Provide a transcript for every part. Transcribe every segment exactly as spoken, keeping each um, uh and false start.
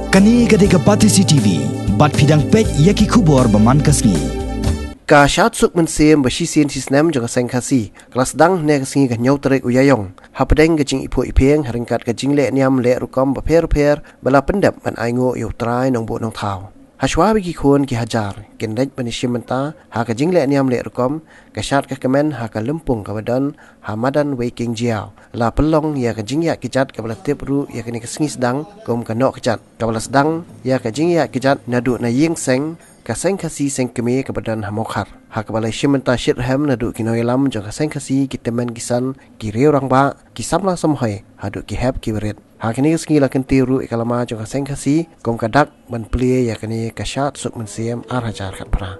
Kane ka dei ka Batesi T V, bad phi dang peit ïa ki khubor ba man ka sngi. Ka Shad Suk Mynsiem ba shisien shisnem jong ka Seng Khasi ka la sdang hynne ka sngi ka hynñiew tarik u Ïaïong, hapdeng ka jingiphuh iphieng ha ryngkat ka jingleh niam leh rukom bapher bapher ba la pyndep ban ainguh ïa U Trai Nongbuh Nongthaw. Hashwa ba ki khun ki hajar kin leit ban ïashim bynta ha ka jingleh niam leh rukom, ka shad ka kmen ha ka lympung kaba don ha madan Weiking Jiaw la pynlong ïa ka jingïaid kjat kaba la tip ruh ïa kane ka sngi sdang kum ka Noh Kjat, kaba la sdang ïa ka jingïaid kjat naduh na ïing seng ka Seng Khasi Seng Kmie kaba don ha Mawkhar, ha kaba la ïashim bynta shitrhem naduh ki nongïalam jong ka Seng Khasi, ki tymmen ki san, ki riew rangbah, ki samla samhoi haduh ki hep ki barit. Ha kane ka sngi la kyntiew ruh ïa ka lama jong ka Seng Khasi kum ka dak ban plie ïa kane ka Shad Suk Mynsiem ar hajar khatphra.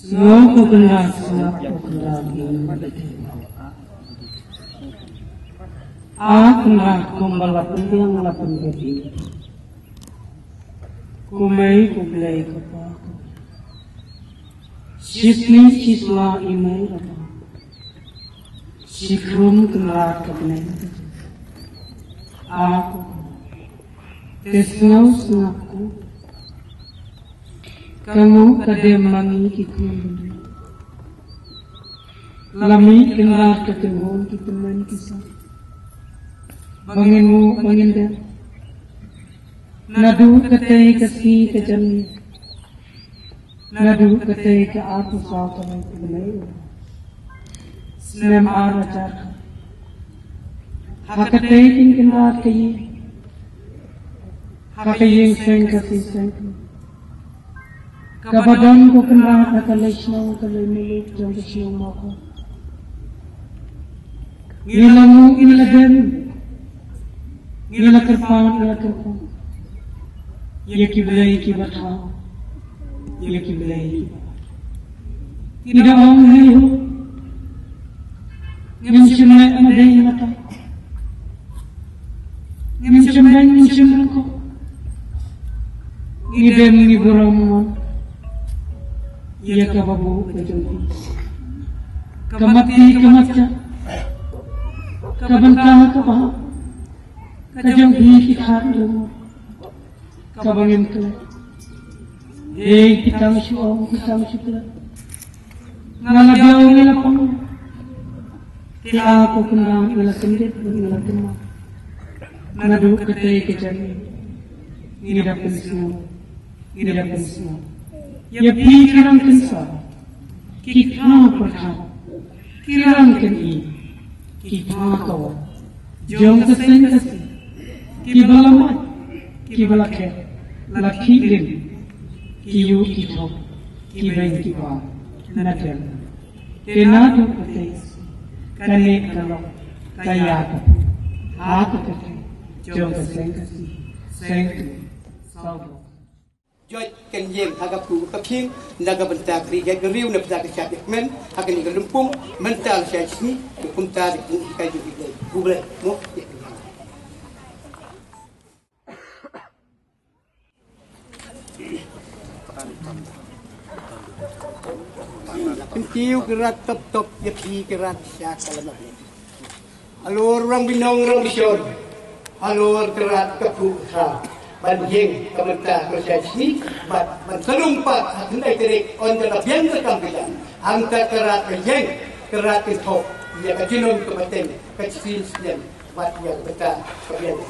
Sngap ko Kynrad, sngap ko Kynrad, ïa ngi ba dei. Ah Kynrad, kumba la pynbiang la pynbiang. Ko Mei ko Blei ko Pa ko. Shi sngi shi sla i Mei i Pa. Shi khrum Kynrad ka bneng. Ah ko. Te sngap sngap ko. Ka nguh ka dem ma ngi ki khun bynriew. La mih Kynrad ka tynghun ki tymmen ki san. Ba ngin nguh ba ngin dem. Naduh katei ka sngi ka janmiet. Naduh katei ka arphew saw tarik u bnai u snem ar hajar. Ha katei ka Kynrad ka ïing. Ha ka ïing seng ka seng. Kaba don ko Kynrad ha ka lei shnong ka lei muluk jong ka shnong Mawkhar. Ngi la nguh ngi la dem. Ngi la kyrpad ngi la kyrpad. Ïa ki blei ki ba thaw. Ïa ki blei ki ba. Ki da ong hi hu. Ngim shym leh ma dei ma ta. Ngim shym beiñ ngim shym ryngkoh. Ngi dem ngi burom mo. Ïa kaba buh ka jong phi. Ka mat ti ka mat ja. Ka bynta ka ba. Ka jong phi ki khat jong. Kaba ngim klet. Hei ki tang shu ong ki tang shu klet. Nga la biang nga la pang. Ïa ko Kynrad nga la kyndit bad nga la kynmaw. Naduh katei ka jong ngi, ngi da pynsngew, ngi da pynsngew ïa phi ki rangkynsaw, ki kha pyrkhat, ki rangkynmaw, ki kha kawang jong ka seng Khasi, kiba la mad, kiba la khet, la khih lynti, ki ïuh ki thok, ki beiñ ki bar na dien. Te naduh katei kane ka long ka ïa ka ha ka kyrteng jong ka seng Khasi, seng Khasi. Sawdong. Joit kan ïeng ha ka phew ka khieng na ka bynta ka ri ka riew, na bynta ka shad ka kmen ha kane ka lympung, mynta la shai sngi, kumta ka jong U Blei, U Blei mo. Kyntiew Kynrad top top ïa phi Kynrad sha ka lama. Halor rang binong rang bishon, halor Kynrad ka phu ka ban ïeng ka mynta ka shai sngi, bad ban sa lum pat ha khyndai tarik, yn da la biang ka kam ka jam. Hangta Kynrad ka ïeng, Kynrad ka thok ïa ka jingnong ka pateng, ka shisien shisien, bad ïa ka bynta ka biang.